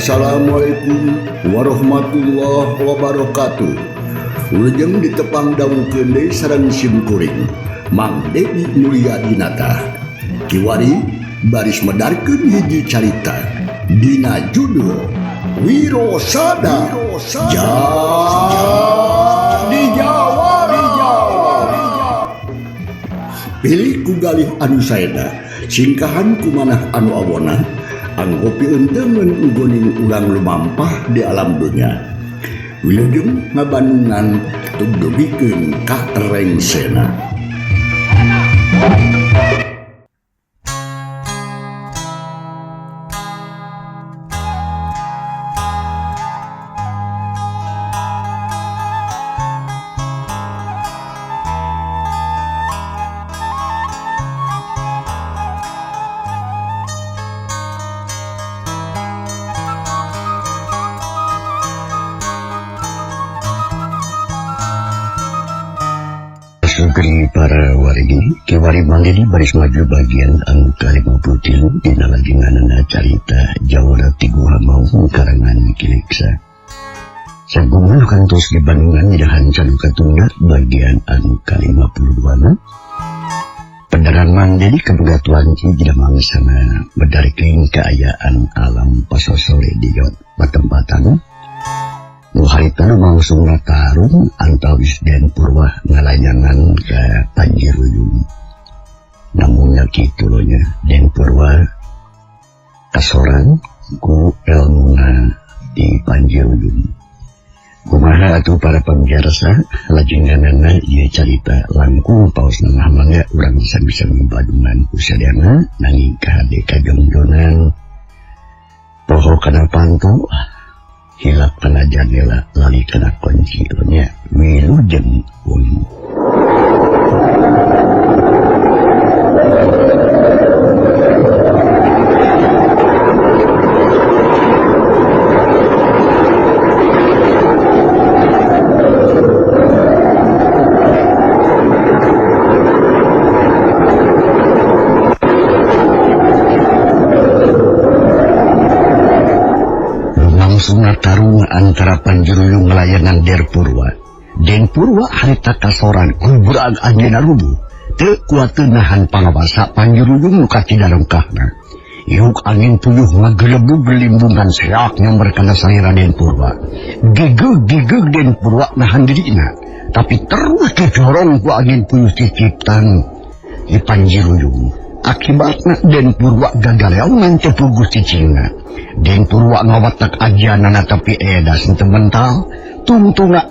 Assalamualaikum warahmatullahi wabarakatuh. Wilujeng ditepang dangukeun deui sareng sim kuring Mang Dedi Mulyadinata. Kiwari baris medarkeun hiji carita dina judul Wirosada Jadi Jawara. Pilih ku galih anu saeda, singkahan ku manah anu awona, anggo pieunteumeun nggoning urang lumampah di alam dunya. Wilujeng ngabandungan tugdugikeun ka rengsena. Sugeng para wargi, kiwari manggih baris maju bagian anu ka-53 dina lajenganana carita Jawara ti Guha Maung karangan Kiliksa. Sagungan kantos di Bandungan dahan caduka tunda bagian anu ka-52 na. Pendaran Mang Dedi kabegatuan ki dina mangsana medarkeun kaayaan alam pasosore di patempatan. Nu harita nu mangsungna tarung antawis Den Purwa ngalayangan ka Panjiruyung. Namun nya kitu nya Den Purwa kasorang ku elmuna di Panjiruyung. Kumaha atuh para pamirsa lajenganana ieu carita langkung paos nengah mangga urang sami-sami badungan ku sadayana nanging kahade kajongjonan poho kana panto hilap kana jandela lali kana kunci nya wilujeng wengi. Tarung antara Panjiruyung ngelayanan Der Purwa. Den Purwa harita kasoran kuburag anjeunna rubuh. Teu kuat nahan pangawasa Panjiruyung nu kacidarengkahna. Iuk angin puyuh ngagelebug limbungan seak nyamber kana salira Den Purwa. Gigeg-gigeg Den Purwa nahan dirina, tapi terus didorong ku angin puyuh ciciptan di Panjiruyung. Akibatna Den Purwa gagaleongan teu puguh cicingna. Den Purwa ngawatak ajanana tapi edas teu mental tungtungna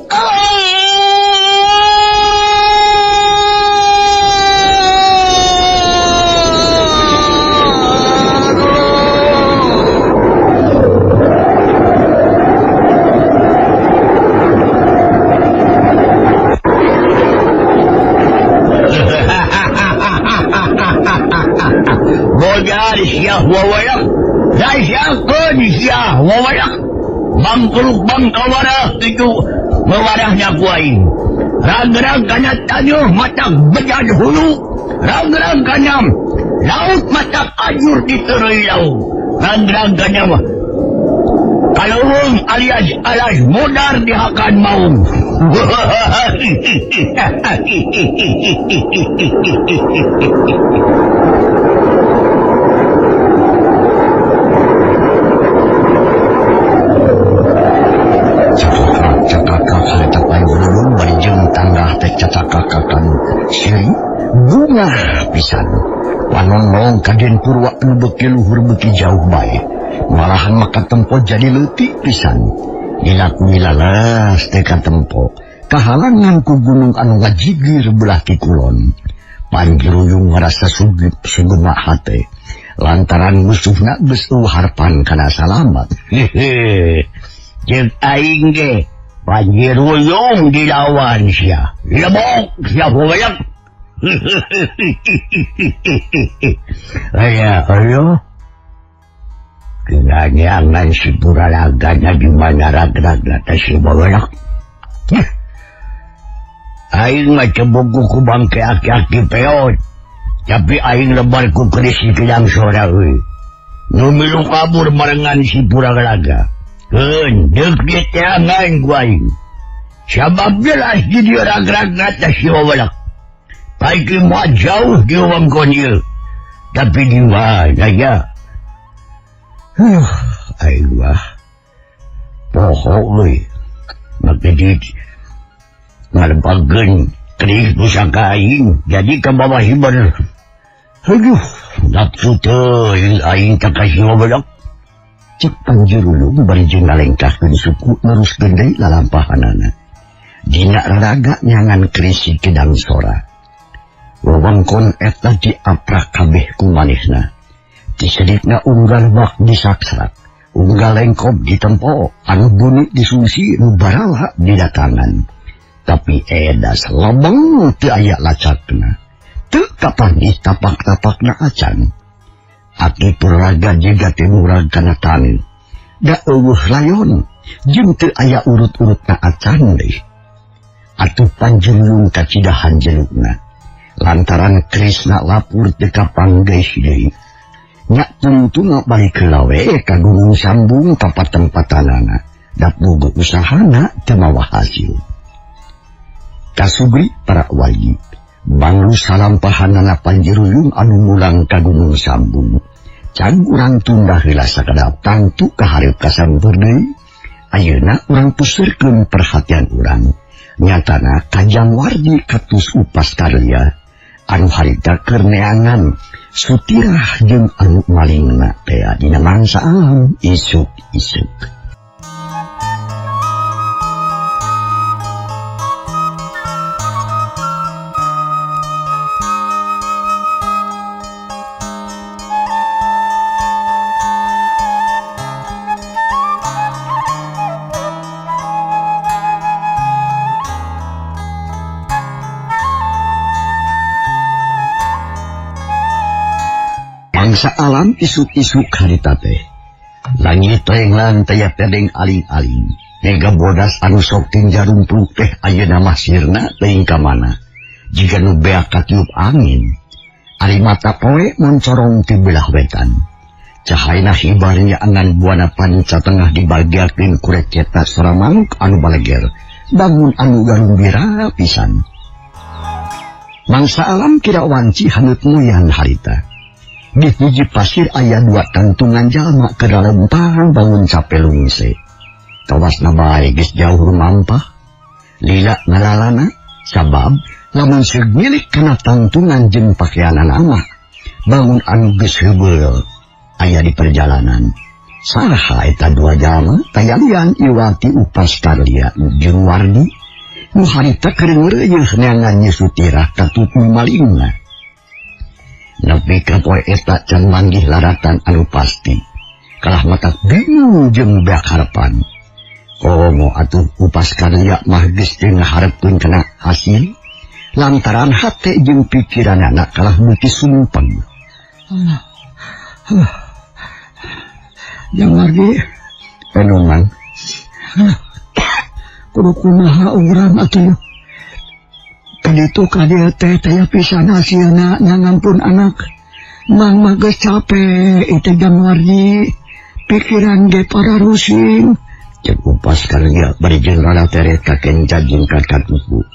bojar sia wawayak bangkruk bangkawarah itu mewarahnya ku aing. Rag-rag kana tanyuh matak bejad hulu, rag-rag kana laut matak ajur di teureuy laut, rag-rag kana kaleuweung alias alas modar dihakan maung. Cacakakan siri bunga pisan wanonong ka Den Purwa nu beuki luhur beuki jauh bae malahan maka tempo jadi leutik pisan dilaku lalas teh ka tempo kahalangan ku gunung anu ngajigir belah ti kulon. Panjiruyung ngarasa sugip sugema hate lantaran musuhna geus eueuh harpan kana salamat. Hehe jeung aing ge Panjiruyung dilawan sia. Lebok sia hoyong. Aya ayo. Kinanyangan si Puralagana di mana rag-ragna teh si baweak. Aing mah cebok ku bangke aki-aki peot. Tapi aing lebar ku keris si kidang sora euy. Nu milu kabur barengan si Puragalaga. Keun deuk diteangan ku aing. Sabab jelas di dieu ragrag teh si Wawalak. Paiki moal jauh di wewengkon ieu. Tapi di mana ya? Aing mah poho euy. Make di ngalempakeun keris pusaka aing jadi ka bawah hiber. Aduh, nafsu teuing aing teh ka si Wawalak. Cek Panjirulung bari jeung ngalengkahkeun suku neruskeun deui lalampahanana. Dina raraga nyangan keris si Kidang Sora. Wewengkon eta diaprak kabeh ku manehna. Disedikna unggal bak disaksrak, unggal lengkob ditempo, anu buni disungsi, nu barala didatangan. Tapi edas lobeng teu aya lacakna. Teu kapanggih tapak-tapakna acan. Aki Purraga jiga teu murag kana taneuh. Da eueuh layon, jeung teu aya urut-urutna acan deui. Atuh Panjirulung kacidahan jelukna. Lantaran Krisna lapur teu kapanggih deui. Nya tungtungna balik heula we ka Gunung Sambung ka patempatanana. Da boga usahana teu mawa hasil. Kasubri para wali banglu salampahanana Panjirulung anu mulang ka Gunung Sambung. Can urang tunda heula sakadap tangtu ka hareup kasamper deui. Ayeuna urang puseurkeun perhatian urang. Nyatana Kajang Wardi katus upas karya anu harita keur neangan Sutirah jeung anu malingna teh dina mangsa alam isuk-isuk. Mangsa alam isuk-isuk harita teh. Langit tenglan taya tedeng aling-aling. Mega bodas anu sok tinjarum pluk teh ayeuna mah sirna teuing ka mana. Jiga nu beak katiup angin. Ari mata poe moncorong ti belah wetan. Cahayana hibarnya angan buana panca tengah dibagiakeun ku receta sora manuk anu baleger. Bangun anu garumbira pisan. Mangsa alam kira wanci haneut muyan harita. Di hiji pasir aya dua tangtungan jalma ke dalam tang bangun capek lungse. Tawasna bae geus jauh rumampah. Lila ngalalana sabab lamun seug milik kana tangtungan jeung pakeanana mah bangun anu geus heubeul aya di perjalanan. Saha eta dua jalma tayalian Iwati upas karlia jeung Wardi nu harita keur ngeureuyeuh neangan Nyi Sutirah katutu malingna. Nepi ka poe eta can manggih laratan anu pasti. Kalah mata bingung jeung beak harapan. Komo atuh upas karya mah geus teu ngaharepkeun kana hasil. Lantaran hate jeung pikiranana kalah beuki sumpeng. Jang Wardi, anu Mang. Kudu kumaha urang atuh. Kaditu kadieu teh taya pisan hasilna ngangampun anak. Mang mah geus capek itu Jang Wardi. Pikiran ge pararusing. Cek upas karya bari jeung rada teret ka kenca jeung ka katuku.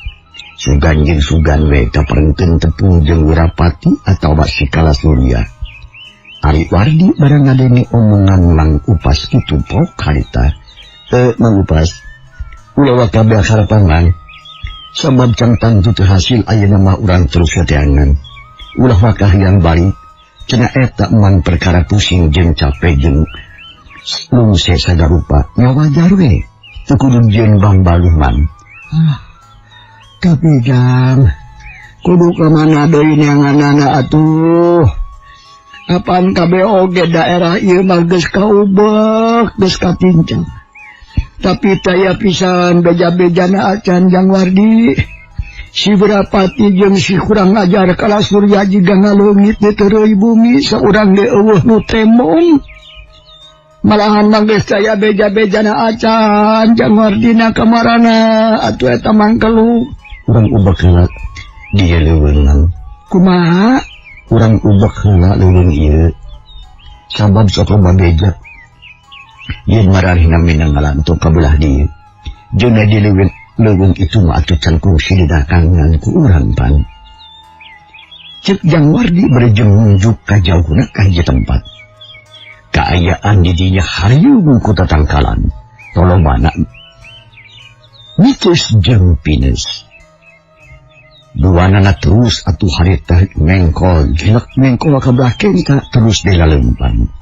Sugan jeung sugan we kaperengkeun tepung jeung Wirapati atawa si Kalasurya. Ari Wardi barang ngadenge omongan Mang Upas kitu pok harita. Mang Upas, ulah waka beak harapan Mang. Sabab can tangtu teu hasil ayeuna mah urang terus teangan. Ulah wakah yang balik cenah eta mang perkara pusing jeung capek jeung lungse sagarupa. Nya wajar we. Teu kudu jeung bang baluh Mang. Tapi Jang, kudu ka mana deui neanganana atuh. Apaan kabeh oge daerah ieu mah geus kaubek, geus katincang. Tapi taya pisan beja-bejana acan Jang Wardi. Si Wirapati jeung si kurang ajar Kalasurya jiga ngaleungit di teureui bumi saurang ge eueuh nu temong. Malahan mah geus taya beja-bejana acan Jang Wardina kamarana atuh eta mangkelu. Urang ubek heula dieu leuweung. Kumaha? Urang ubek heula leuweung ieu. Sabab sok loba beja. Yen mararina minang ngalanto ka belah dieu. Jeung di leuweung itu mah atuh can kungsi didatangan ku urang pan. Cek Jang Wardi bari jeung nunjuk ka jauhna ka hiji tempat. Kaayaan di dinya hariung ku tatangkalan. Tolomana mitus jeung pinus. Duanana terus atuh harita mengkol jilek mengkol ka belah kenta terus dilalempang.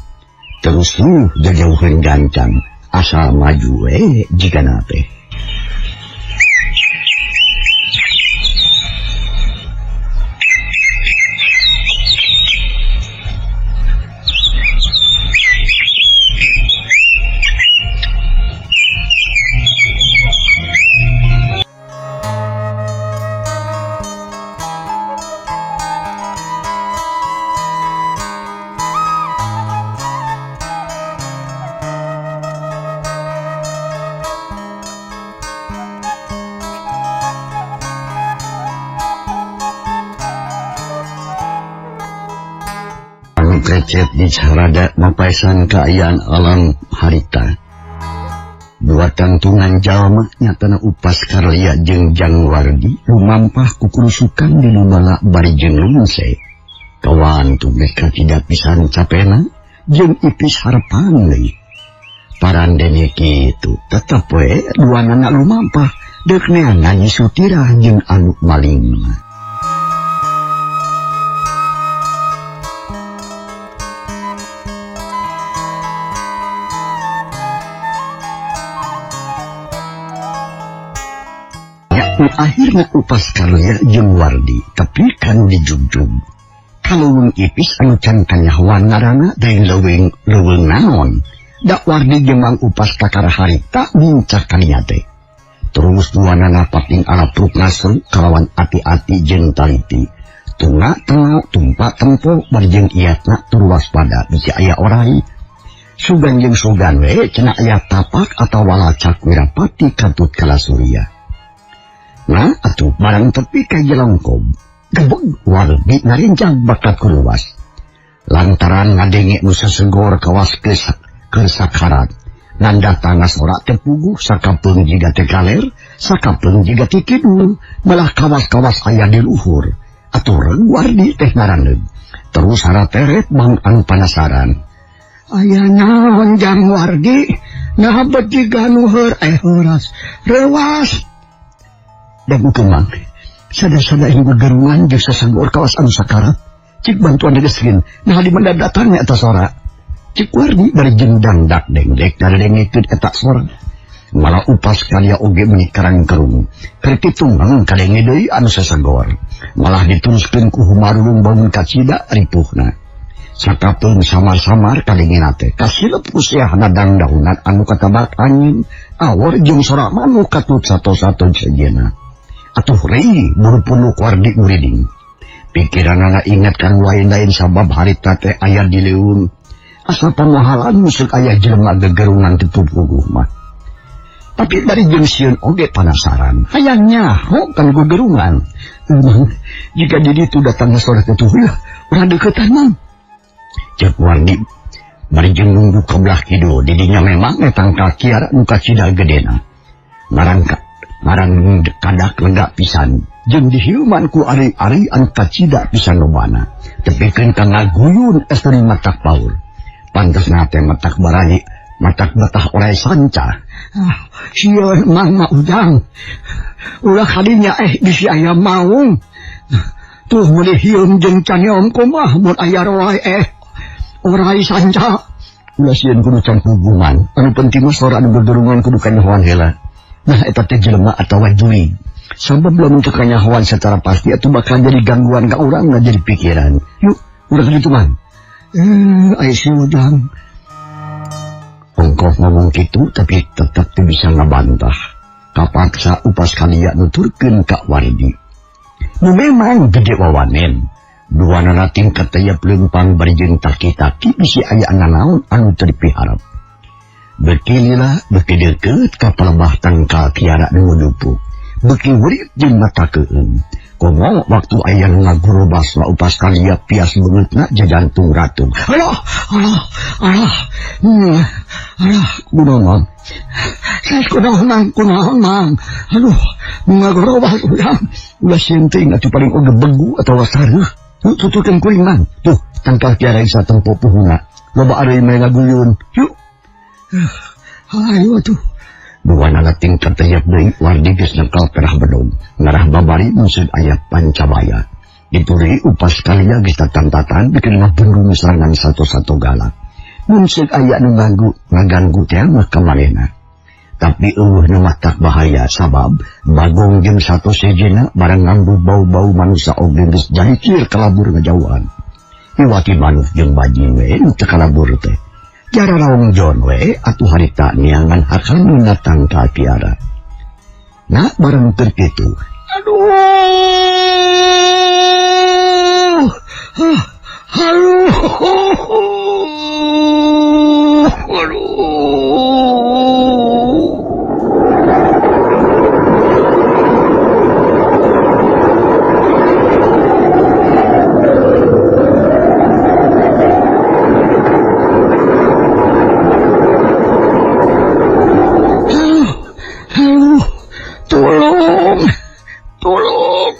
Terus lu jajauheun gancang asal maju we jigana teh. Precet di sarada mapaisan kaayaan alam harita. Dua tangtungan jalma nyatana Upas Karlia jeung Jang Wardi lumampah ku kurusukan di lubala bari jeung lungse. Kawan tu mereka tidak pisan capena jeung ipis harapan deui. Parandene kitu tetep we duanana lumampah deuk neangan Nyi Sutirah jeung anu malingna. Akhirnya Upas Karlia jeung Wardi tapi kan dijugjug. Kaleuweung ipis anu can kanyahoan ngaranna deui leuweung leuweung naon. Da Wardi jeung Mang Upas kakara harita nincak kalinya teh. Terus duanana pating alapruk ngasru kalawan ati-ati jeung taliti. Tunga tengah tumpak tempo bari jeung iatna tur waspada bisi aya orai. Sugan jeung sugan we cenah aya tapak atawa walacak wirapati katut kalasurya. Nah, atuh barang tepi ka jelongkob. Gebeg Wardi ngarincang bakat kuluas. Lantaran ngadenge nu sesegor kawas keur sakarat. Nanda tangas ora teu puguh sakapeung jiga teh kaler, sakapeung jiga ti kidul, malah kawas-kawas aya di luhur. Atuh reung Wardi teh ngarandeug. Terus harateret bang anu panasaran. Aya naon Jang Wardi? Nah bet jiga nu heur heuras. Reuas. Dan kemang, sada-sada ini gegerungan jeung sasagor kawas anu sakarat. Cik bantuan degeskeun, nah di mana datangnya eta sora. Cik Wardi bari jeung dangdak dengdek ngadengekeun eta sora. Malah Upas Karlia oge meuni karang-kerung. Keur kitu mang kadenge deui anu sasagor. Malah diteruskeun ku humarulung bangun kacida ripuhna. Sakapeung samar-samar kadengena teh kasilep ku seahna dangdahunan anu katabak angin, awor jeung sora manuk katut sato-sato sejenna. Atuh rei buru punuk Wardi muriding. Pikiranana ingat kan lain-lain sabab harita teh aya di leuweung. Asa pamahalan musuk aya jelema gegerungan teu puguh mah. Tapi bari jeung sieun oge panasaran. Hayang nyaho kan gegerungan. Emang jika di ditu datang sore teh tuh ya, urang deuketan mang. Cek Wardi bari jeung nunggu ka belah kidul di dinya memang eta kiara nu kacida gedena. Ngarangka marang kadak lega pisan jeung dihiuman ku ari-ari anu kacida pisan lobana tepikeun ka ngaguyun estri matak paur pantasna teh matak barani matak betah orai sanca. Ah, sieun Mang Ma Ujang ulah kadinya bisi aya maung tuh meuli hieum jeung caniom kumaha mun aya roai orai sanca. Ulah sieun kudu can puguman anu penting mah sora anu gegerungan kudu kanyahoan heula. Nah, eta teh jelema atawa jurig. Sabab lamun teu kanyahoan secara pasti atuh bakal jadi gangguan ka urang na jadi pikiran. Yuk, urang ka ditu mah. Ai si Ujang. Ongkoh ngomong kitu tapi tetep teu bisa ngabantah. Kapaksa Upas Karlia nuturkeun ka Wardi. Nu memang gede wawanen. Duanana tingkat teh leumpang bari jeung taki-taki bisi aya nanaon anu teu dipiharep. Beki lila, beki deukeut ka palebah tangkal kiara nu dupuk. Beki hurit jeung mata keueung. Komo waktu aya nu ngagurobas mah upas kalia pias beungeutna jajantung ratu. Alah, alah, alah. Alah, kunaon Mang? Saya kunaon Mang, kunaon Mang. Aduh, ngagorobas urang. Ulah sieun teuing atuh paling oge begu atawa sareuh. Tuturkeun kuring Mang. Tuh, tangkal kiara isa tempo puhuna. Loba areuy mah ngaguyun. Yuk. Ayo atuh. Duanana tingkat teyap deui wardi geus nengkal perah bedog. Ngarah babari museud aya pancabaya. Dituri upas kalia geus tatantatan bikin ngabendung serangan satu-satu galak. Mun seuk aya nu ngaganggu teh mah ka manehna. Tapi eueuh nu matak bahaya sabab Bagong jeung satu sejena barang nganggo bau-bau manusa oge geus jahikir kalabur ngajauhan. Iwati manuk jeung baji we nu teu kalabur teh. Jara raung jon we atuh harita niangan hakan nu datang ka kiara. Nah bareng keur kitu. Aduh. Aduh. Aduh. Tolong. Tolong.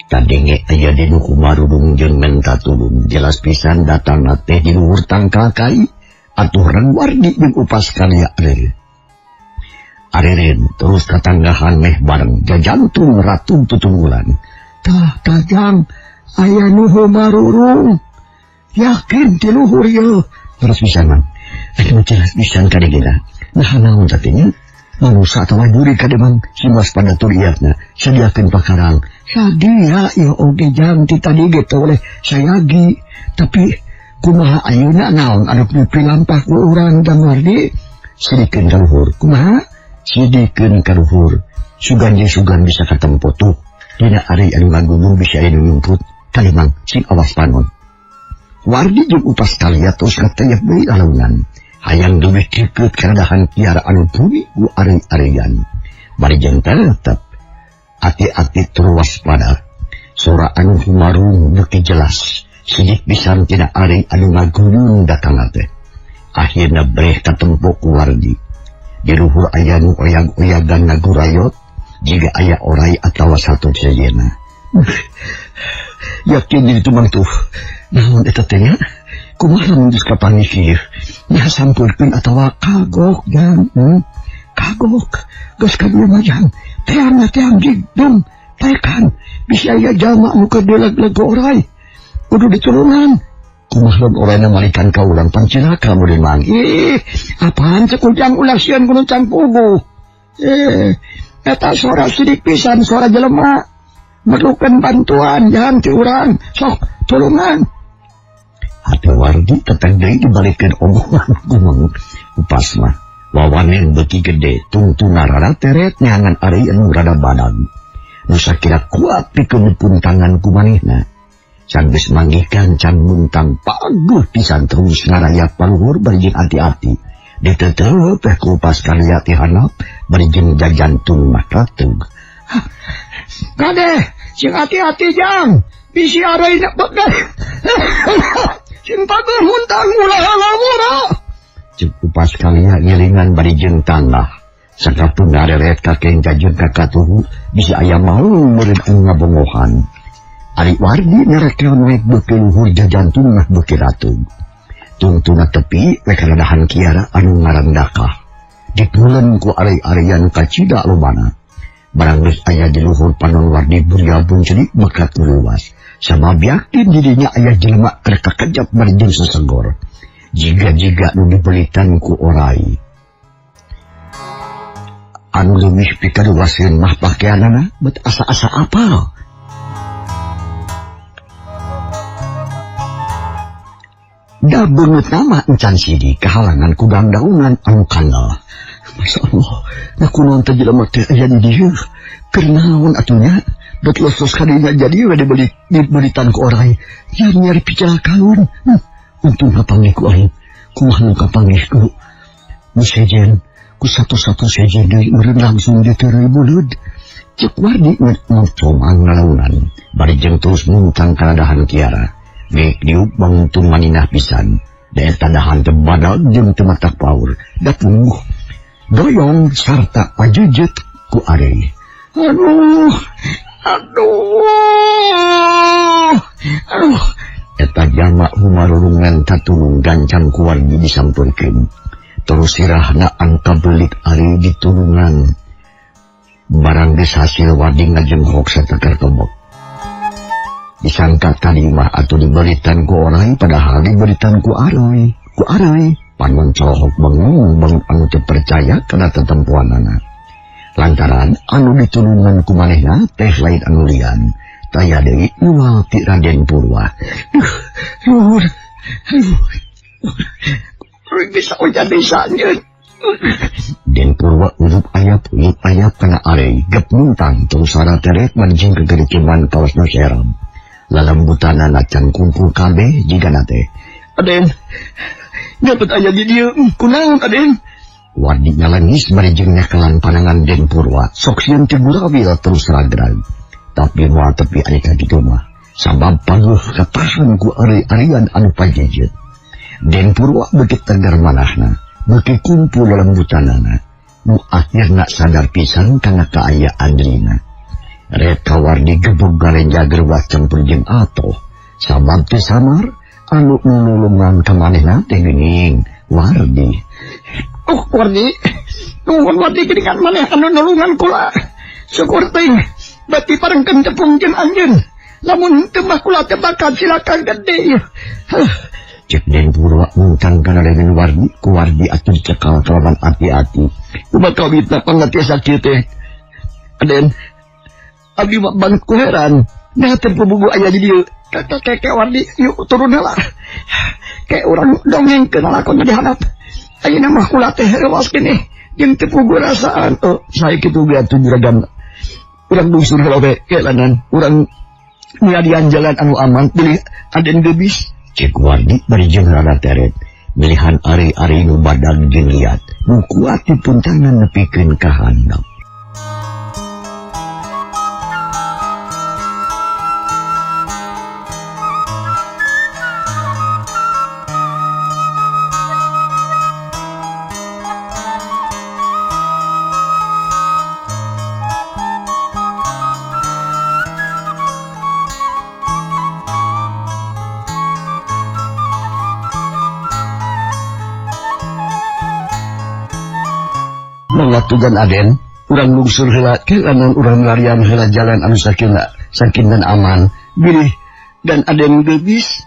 Kadenge aya di nu kumarudung jeung menta tulung jelas pisan datangna teh di luhur tangkal kai atuh reng wardi jeung upas karya areureun. Areureun terus katanggahan meh bareng jajantung ratu tutunggulan. Tah tajang aya nu humarurung. Yakin di luhur ieu. Terus pisan Mang. Atuh jelas pisan kadengena. Nah naon teh nya? Manusa atawa juri kade Mang sing waspada tur iatna sadiakeun pakarang. Sadia ieu oge jang ti tadi ge teh oleh sayagi tapi kumaha ayeuna naon anu pilampah ku urang Jang Wardi? Sidikeun ka luhur. Kumaha? Sidikeun ka luhur. Sugan jeung sugan bisa katempo tuh. Dina ari anu ngagugung bisa aya nu nyumput. Kade Mang sing awas panon. Wardi jeung upas kalia terus katayap deui lalaunan. Hayang leuwih deukeut karadahan kiara anu bumi ku areuy-areuyan. Bari jeung tetep ati-ati tur waspada. Sora anu humarung beuki jelas. Sidik pisan tina areuy anu ngaguyun datangna teh. Akhirna breh katempo ku Wardi. Di luhur aya nu oyag-oyagan ngagurayot jiga aya orai atawa satu sejenna. Yakin jadi tumang tuh. Naon eta teh nya? Kumaha lamun geus kapanggih kieu? Nya sampurkeun atawa kagok jang. Kagok. Geus ka dieu mah jang. Teang teang jigdung. Tekan. Bisi aya jalma anu keur dileg-leg orai. Kudu ditulungan. Kumaha lamun oraina malikan ka urang pancilaka meureun Mang. Ih, apaan cek ujang ulah sieun kudu can puguh. Eta sora sidik pisan sora jelema. Merlukeun bantuan jang ti urang. Sok tulungan. Hati Wardi teteng deui dibalikeun omongan kumang upas mah. Wawanen beuki gede tungtuna rada teret neangan ari anu rada badag. Nu sakira kuat pikeun puntangan ku manehna. Can geus manggihkan can muntang paguh pisan terus ngarayap paluhur bari jeung ati-ati. Diteteup teh ku upas karya ti handap bari jeung jajantung mah ratug. Kade, sing ati-ati jang. Bisi areuna begal. Sing paguh muntang ulah lamura. Cek upas kalia ngilingan bari jeung tanah. Sakapun ngareret kakeng jajeng ka katuhu bisi aya maung meureun anu ngabongohan. Ari Wardi ngerekel naik beuki luhur jajantung mah beuki ratug. Tungtuna tepi we karadahan kiara anu ngarandakah. Dipuleun ku areuy-areuyan kacida lobana. Barang geus aya di luhur panon Wardi buryabun cerik mekat luas. Sabab yakin dirinya aya jelema keur kakejap bari jeung sesegor. Jiga-jiga nu dibelitan ku orai. Anu leuwih pikaduaseun mah pakeanana bet asa-asa apal. Da beungeut nama encan sidi kahalangan ku dangdaunan anu kandel. Masya Allah, nah kunaon teh jelema teh aya di dieu. Keur naon atuh nya? Bet los-los kadinya jadi we dibelitan ku orai. Nyari-nyari picalakaun. Untung kapanggih ku aing. Kumaha nu kapanggih ku? Nu sejen, ku satu-satu sejen deui meureun langsung diteureuy buleud. Cek Wardi ngecomang ngalaunan bari jeung terus muntang kana dahan kiara. Geek diuk bangtun maninah pisan. Da eta dahan teh badag jeung teu matak paur. Da pungguh doyong sarta pajejet ku arei. Aduh, aduh, aduh. Eta jalma humarurungan tatulung gancang ku Wardi disampeurkeun. Terus sirahna angka belit ari ditulungan. Barang geus hasil Wardi ngajenghok satakar kebek. Disangka tadi mah atuh diberitan ku orai padahal diberitan ku aroi. Ku aroi panon cohok bengong beng anu teu percaya kana tetempoanana. Lantaran anu ditulungan ku manehna teh lain anu lian. Taya deui uwal ti Raden Purwa. Duh, aduh. Bisa hujan desa anjeun. Den Purwa urup ayap kana arei gep muntang terus sara teret manjing kegerikiman kaosna seram. Lalembutanana can kumpul kabeh jigana teh. Aden, dapat aya di dieu kunaon Aden? Wardi ngalengis bari jeung nyekelan panangan Den Purwa. Sok sieun teu gurawil terus ragrag. Tapi moal tepi ari ka kitu mah. Sabab paguh katahan ku ari-arian anu pajejet. Den Purwa beuki tegar manahna. Beuki kumpul lembutanana. Nu akhirna sadar pisan kana kaayaan dirina. Rek Wardi gebug galenja gerwah campur jeung atoh. Sabab teu samar anu nulungan ka manehna teh geuning Wardi. Oh Wardi, nuhun Wardi geuningan maneh anu nulungan kula. Syukur teuing bati parengkeun tepung jeung anjeun. Lamun teu mah kula teh bakal cilaka gede ieu. Cek Den Purwa muntang kana leungeun Wardi, ku Wardi atuh dicekal kalawan ati-ati. Kumaha kawitna pangatiasa kieu teh? Aden, abdi mah banget ku heran. Nah teu puguh aya di dieu. Kakek Wardi, yuk turun heula. Kayak urang dongengkeun lakon di handap. Ayeuna mah kula teh rewas keneh jeung teu puguh rasaan. Oh, sae kitu ge atuh juragan. Urang dungsur heula we kelanan. Urang nyadian jalan anu aman bilih Aden geubis. Cek Wardi bari jeung rada teret. Milihan ari-ari nu badag jeung liat. Nu kuat dipuntangan nepikeun ka handap. Mangatugan Aden, urang lungsur heula kelanan urang larian heula jalan anu sakina sakinten aman. Bilih dan Aden geubis.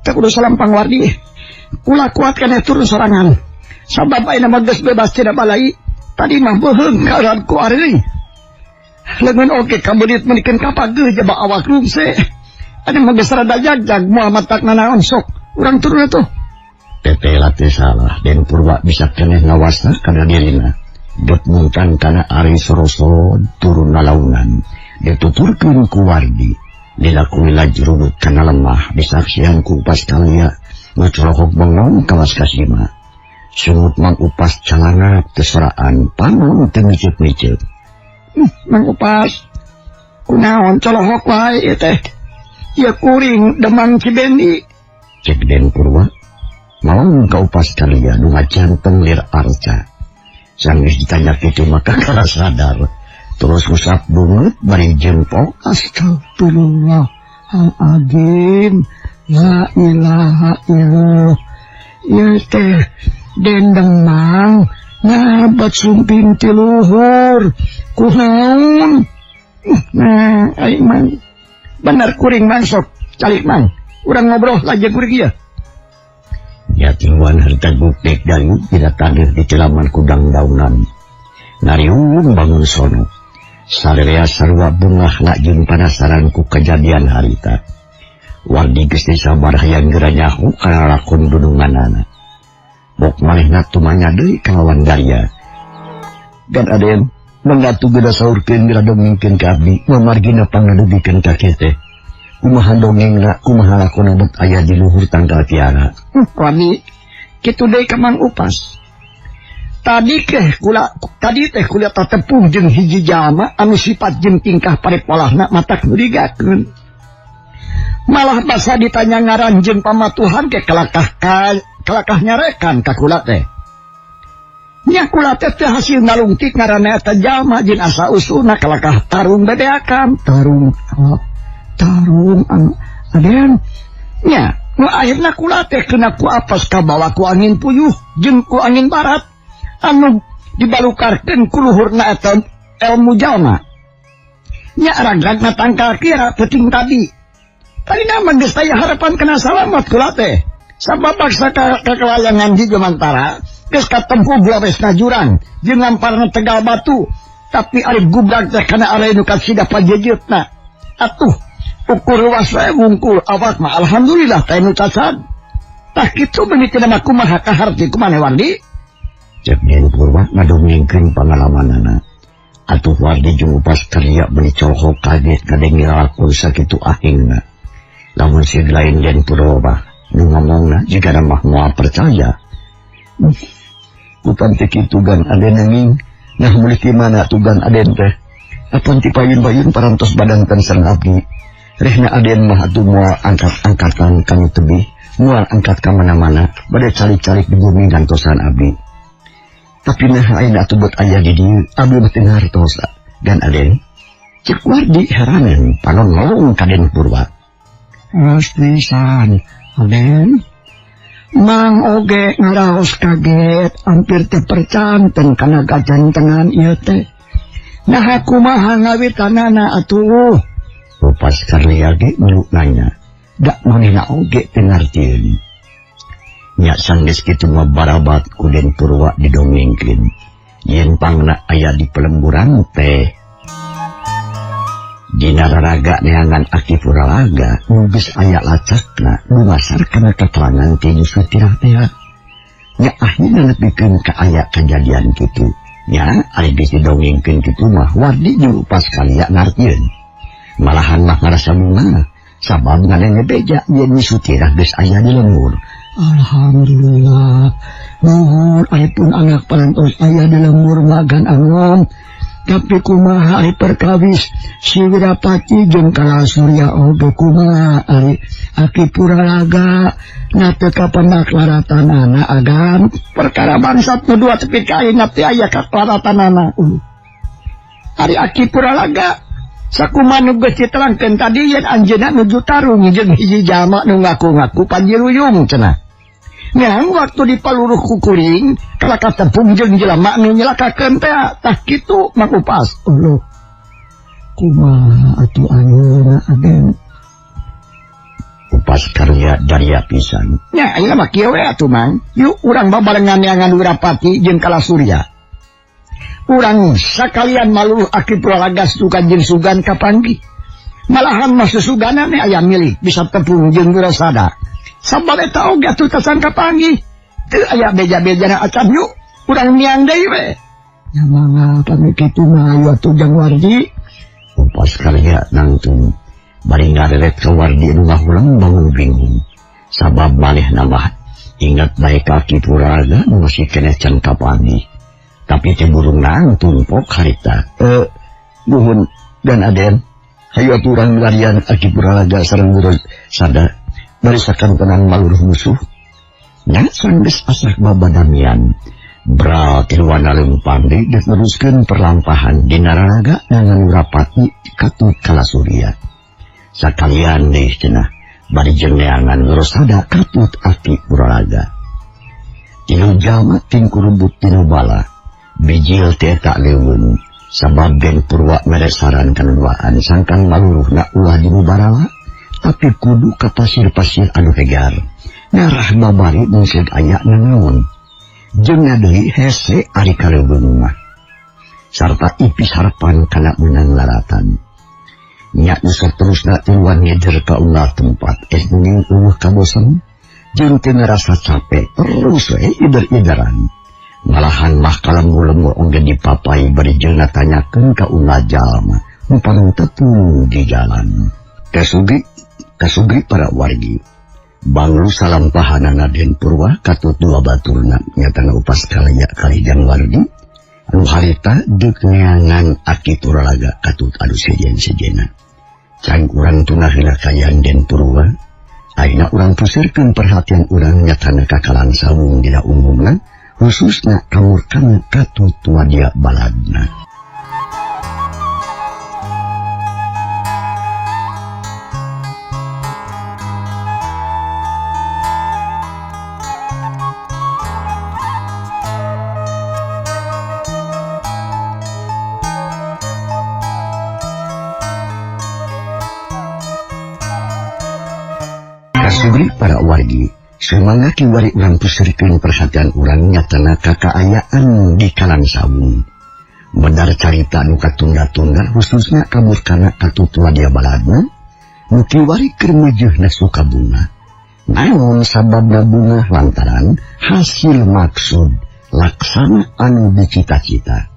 Tak kudu salampang Wardi. Kula kuat kana turun sorangan. Sabab ayeuna mah geus bebas tina balai. Tadi mah beuheung karan ku areuy. Leungeun oge kabelit meunikeun kapageuh jaba awak rungse. Aden mah geus rada jagjag moal matak nanaon sok. Urang turun atuh. Tete latih salah, Den Purwa bisa keneh ngawasna kana dirina. Dot muntang kana ari sorosod turun nalaunan. Dituturkeun ku Wardi. Dilakui lajrudut kana lemah disaksian ku Upas kalia. Ngacorohok bengong kawas kasima. Sungut Mang Upas calangap teseraan panon teu micet-micet. Mang Upas, kunaon colohok wae ieu teh? Ieu kuring Demang Cibendi. Cek Den Purwa. Malang ka Upas kalia nu ngajanteng lir arca. Sanggeus ditanya kitu maka kala sadar. Terus usap bungut bari jempol. Astagfirullahaladzim. La ilaha illallah. Ieu teh Den Demang ngabat sumping ti luhur. Kunaon? Nah, aing mang. Bener kuring mang sok. Calik mang. Urang ngobrol lagi kuring ieu. Ya tiluan harta gukdek dayu tidak tandir di celaman kudang daunan. Nariung bangun sono. Sarerea sarua bungah nak jeung panasaran ku kejadian harita. Wardi geus teu sabar hayang geura nyaho kana lakon dununganana. Bok manehna tumanya deui kalawan darya. Dan Aden mangatu geura saurkeun geura dongengkeun ka abdi, mamargina pangadugikeun ka kieu teh. Kumaha dongengna, kumaha lakona bet aya di luhur tangkal tiara. Wardi, kitu deui ka Mang Upas. Tadi teh kula tatepung jeung hiji jalma anu sifat jeung tingkah parepolahna matak nyurigakeun. Malah basa ditanya ngaran jeung pamatuhan ke kalakah nyarekan ka kula teh. Nya kula teh teu hasil ngalungtik ngaranna eta jalma jeung asa usulna kalakah tarung bebeakan, tarung aden. Nya nu akhirna kula teh kena ku apas kabawa ku angin puyuh jeung ku angin barat anu dibalukarkeun ku luhurna eta ilmu jalma. Nya ragragna tangkal kira peuting tadi. Tadina mah geus aya harapan kena salamat kula teh. Sabab baksa kakelayangan di Jumantara geus katempuh blawesna jurang jeung ngamparna tegal batu, tapi ari gubrak teh kana area nu kasida pajejeutna. Atuh ukur ruas wae wungkul awak mah alhamdulillah teh nu cacad. Tah kitu meuni tina mah kumaha kaharti kumaha Wardi? Cek Den Purwa ngadongengkeun pangalamanana. Atuh Wardi jeung Upas Karya meuni cohok kaget ngadenge lalakon sakitu ahingna. Lamun si lain Den Purwa mah nu ngomongna jigana mah moal percaya. Kupan teh kitu gan aden nanging nah mulih ti mana tugan aden teh. Apan ti payun-payun parantos badantan sareng abdi. Rehna aden mah atuh moal angkat-angkatan kanu tebih, moal angkat ka mana-mana, bade calik-calik di bumi gantosan abdi. Tapi nah ayeuna atuh buat aya di dieu, abdi mah teu ngartos gan aden. Cek Wardi heraneun panon lolong ka Den Purwa. Geus pisan aden. Mang oge ngaraos kaget hampir teu percanten kana gajantengan ieu teh. Nah kumaha ngawitanana atuh? Upas Karya ge milu nanya, da manehna oge teu ngartieun. Nya sanggeus kitu mah barabat ku Den Purwa didongengkeun. Yen pangna aya di pelemburan teh. Dina raraga neangan Aki Puralaga nu geus aya lacakna dumasar kana katerangan ti Nyi Sutirah teh. Nya akhirna nepikeun ka aya kajadian kitu. Nya ari geus didongengkeun kitu mah Wardi jeung Upas Karya ngartieun. Malahan mah ngarasa bunga sabab ngadenge beja yen Nyi Sutirah geus aya di lembur. Alhamdulillah. Nuhun ari pun anak parantos aya di lembur magan angom. Tapi kumaha ari perkawis si Wirapati jeung Kala Surya oge kumaha ari Aki Puralaga na teu kapendak laratanana agan perkara bangsat nu dua tepi ka ayeuna teh aya kalaratanana. Ari Aki Puralaga sakumaha nu geus diterangkeun tadi yen anjeunna nuju tarung jeung hiji jalma nu ngaku-ngaku Panjiruyung cenah. Ngan waktu dipaluruh ku kuring kalakah tepung jeung jelema nu nyelakakeun teh tah kitu Mang Upas. Allah kumaha atuh ayeuna aden? Upas Karya daria pisan. Nya ayeuna mah kieu we atuh Mang. Yuk urang babarengan neangan Wirapati jeung Kala Surya. Urang sakalian maluruh Aki Puralaga sugan jeung sugan kapanggih. Malahan mah susugana aya milih bisa tepung jeung Wirasada. Sabab eta oge atuh tasan kapanggih. Teu aya beja-bejana acan yuk urang miang deui we. Nya mangga pami kitu mah ayo atuh Jang Wardi. Upas Karya nangtung bari ngareret ka Wardi nu ngahulang bangun bingung. Sabab manehna mah ingat bae ka Aki Puralaga nu masih keneh can kapanggih. Tapi teh burung nangtung pok harita. Nuhun dan aden, hayu atuh urang larian Aki Puralaga sareng Wirasada. Barisakan tenang maluruh musuh. Nya sanggeus asak babadamian. Bral tiluan leumpang deui geus neruskeun perlampahan dina raraga ngangan Wirapati katut Kala Surya. Sakalian deui cenah bari jeung neangan Wirasada katut Aki Puralaga. Tilu jalma tingkurubut tinu bala. Bijil teh tak leuweung sabab Den Purwa mere saran kanuduaan sangkan maluruhna ulah di barala tapi kudu ka pasir-pasir anu hegar. Ngarah babari mungkin aya nanaon. Jeung deui hese ari kaleuweung mah. Sarta ipis harapan kana meunang laratan. Nya nu saterusna tiluan ngeder ka unggal tempat es mending eueuh kabosen jeung teu ngarasa capek terus we ider-ideran. Malahan mah kalembur-lembur oge dipapai bari jeung natanyakeun ka unggal jalma nu paling tepung di jalan. Kasugi para wargi. Banglu salampahanana Den Purwa katut dua baturna nyatana upas kalaya kalijang wardi anu harita deuk neangan aki turalaga katut anu sejen-sejena. Can urang tunah heula kaayaan Den Purwa, ayeuna urang pusirkeun perhatian urang nyatana ka Kalang Sawung dina umumna, khususna kamurkana katut wadia baladna. Kasubri para wargi, sumangga kiwari urang pusirkeun perhatian urang nyatana ka kaayaan di Kalang Sawung. Medar carita nu katunda-tunda khususna kamurkana katut wadia baladna, nu kiwari keur meujeuhna sukabunga. Naon sababna bunga lantaran hasil maksud laksana anu dicita-cita.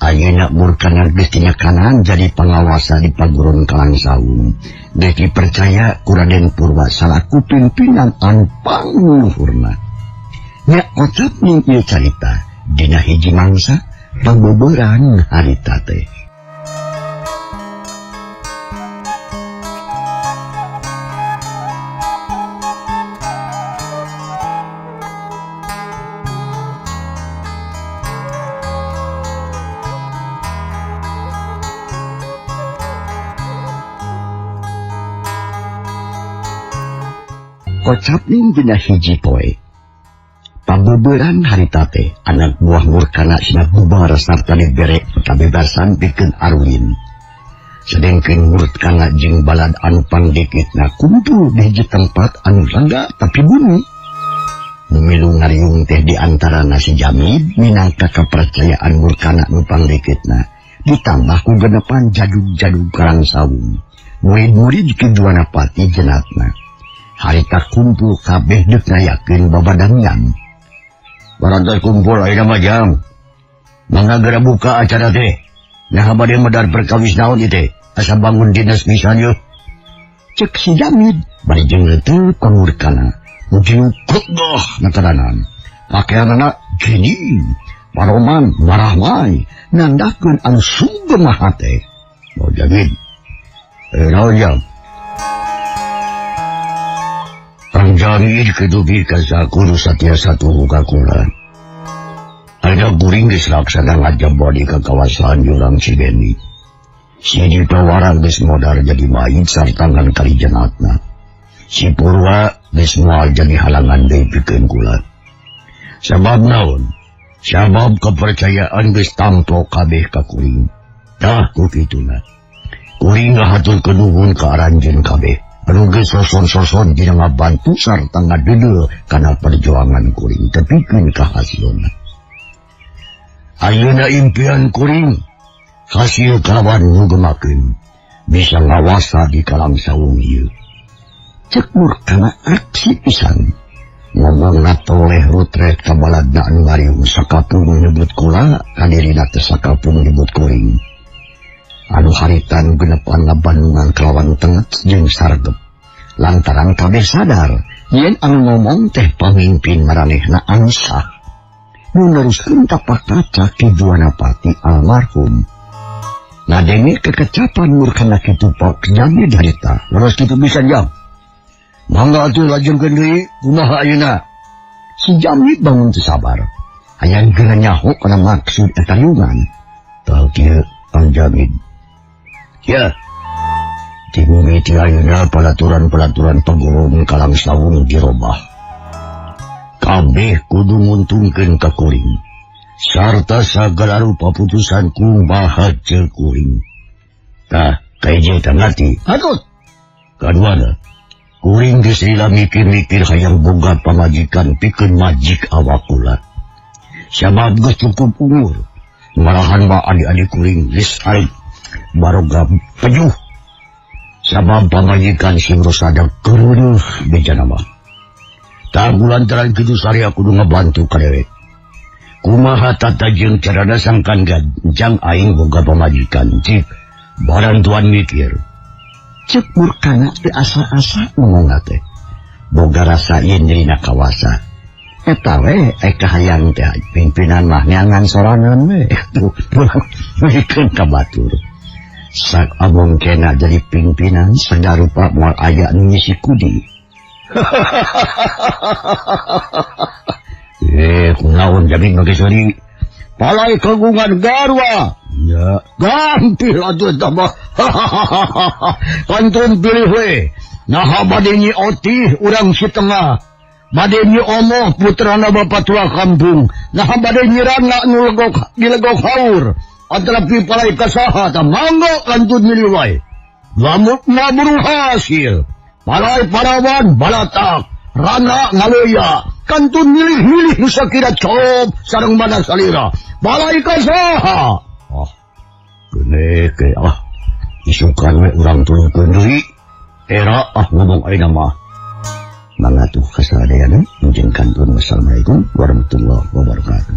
Ayeuna murkana geus kanan jadi pangawasa di paguron Kalang Sawung. Geus dipercaya ku Raden Purwa salaku pimpinan anu pangluhurna. Nya kocap ning ieu carita dina hiji mangsa pabeberan harita teh. Kocap ning dina hiji poe. Pabeberan harita teh anak buah murkana sina bubar sarta dibere kabebasan pikeun arulin. Sedengkeun murkana jeung balad anu pangdikitna kumpul di hiji tempat anu rangga tapi bumi. Milu ngariung teh di antarana si Jamid minangka kapercayaan murkana nu pangdikitna ditambah ku genepan jadug-jadug Kalang Sawung. Murid-murid Ki Juwanapati jenatna. Harita kumpul kabeh deuk ngayakeun babadangyan. Barantos kumpul ayeuna mah jam. Mangga geura buka acara teh. Nah bade medar perkawis naon ieu teh? Asa bangun dinas pisan yeuh. Cek si Jamid bari jeung leuteut ka murkana. Muji kegah nataranan. Pakaianana gini, paroman marahmai, nandakeun anu sugeng hate. Oh Jamid. Naon jam? Pangjamid kedugi kasakuru satya satu hukakula. Ada guring geus laksana ngajabodi ka kawasan jurang Cibeni. Si Dipawara geus modar jadi mayit sarta ngan kalijanatna. Si Purwa geus moal jadi halangan deui pikeun kula. Sabab naon? Sabab kepercayaan geus tampo kabeh ka kuring. Tah ku kituna. Kuring ngahaturkeun nuhun ka aranjeun kabeh. Anu geus soson-soson dina ngabantu sarta ngadeudeuh kana perjuangan kuring tepikeun ka hasilna. Ayeuna impian kuring hasil kalawan nu gemakeun bisa ngawasa di Kalang Sawung ieu. Cek murkana aksi pisan. Ngomongna toleh rutret ka baladna anu ngariung sakapung nyebut kula kadirina teh sakapung nyebut kuring. Anu haritan genepan ngabandungan kalawan tenget jeung sargep. Lantaran kabeh sadar yen anu ngomong teh pamimpin maranehna anu sah. Nu neruskeun tapak kaca Ki Juwanapati almarhum. Ngadenge kekecapan murkana kitu Pak Jamid harita. Leres kitu bisa jam. Mangga atuh lajengkeun deui kumaha ayeuna? Si Jamid bangun teu sabar. Hayang geura nyaho kana maksud eta riungan. Tah kieu Kang Jamid. Ya, di bumi ti ayeuna pelaturan-pelaturan pagurung Kalang Sawung dirobah. Kabeh kudu nguntungkeun ka kuring. Sarta sagala rupa putusan kumaha ceuk kuring. Tah, kaeje teh ngarti. Hatut. Kaduana, kuring geus lila mikir-mikir hayang boga pamajikan pikeun majik awak kula. Sabab geus cukup umur, malahan mah adik-adik kuring geus alit. Baroga pejuh. Sabab pamajikan sing rosada keureuh bejana mah. Tah lantaran kitu saria kudu ngabantu ka dewek. Kumaha tata jeung carana sangkan ganjang aing boga pamajikan cik barantuan mikir. Cek murkana teu asa-asa ngomongna teh. Boga rasa yen nyerina kawasa. Eta we kahayang teh pimpinan mah neangan sorangan we. Pulang mikeun ka batur. Sak abong kena jadi pimpinan sadarupa moal aya nu ngisi kudi. Kunaon jamin mah geus meuli. Palai kagungan garwa. Ya, gampil atuh eta mah. Kantun pilih we. Naha bade nyi otih urang si tengah. Bade nyi omoh putrana bapak tua kampung. Naha bade nyi rana nu legok dilegok haur. Antara palai kasaha ta mangga kantun milih wae. Lamut ngaburu hasil. Palai parawan balatak. Rana ngaloya. Kantun milih-milih nu sakira cop sareng mana salira. Balai kasaha. Ah, gene ke ah. Isukan we urang turunkeun deui. Era ah ngomong ayeuna mah. Mangga tuh kasadayana mujeng kantun. Wassalamualaikum warahmatullahi wabarakatuh.